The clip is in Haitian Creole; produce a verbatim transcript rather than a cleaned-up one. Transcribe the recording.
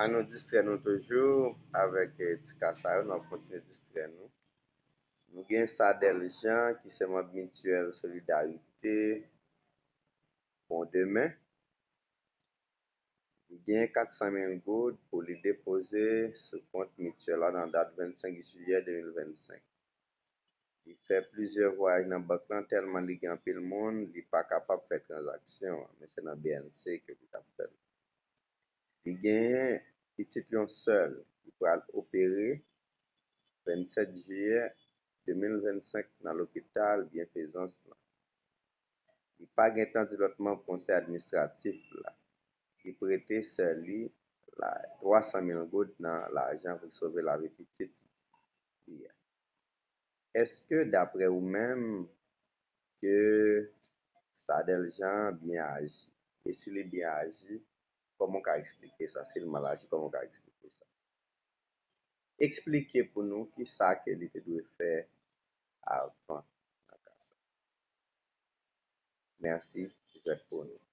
A nou distrè nou toujou avèk eh, ti ka sa yo, n ap kontinye distrè nou. Nou gen Sadel Jean ki se manm mityèl Solidarité Bon Demen. Li gen kat san mil goud pou li depoze sou kont mityèl la nan dat vennsenk jiyè de mil vennsenk. Li fè plizyè vwayaj nan bank lan, tèlman li gen anpil moun, li pa kapab fè tranzaksyon an, men se nan B N C ke li t ap fè l. Li genyen pitit yon sèl ki pral opere vennsenk jiyè de mil vennsenk nan lopital Byenfezans lan. Li pa gen tan di lòt manm konsèy administratif la ki prete sè li la twa san mil goud nan lajan pou sove lavi pitit li a. Èske daprè ou menm ke Sadel Jean byen aji? E si li byen aji, kòman w ka eksplike sa? Si l mal aji, kòman w ka eksplike sa? Eksplike pou nou ki sa ke li te dwe fè avan nan ka sa. Mèsi, jwèt pou nou.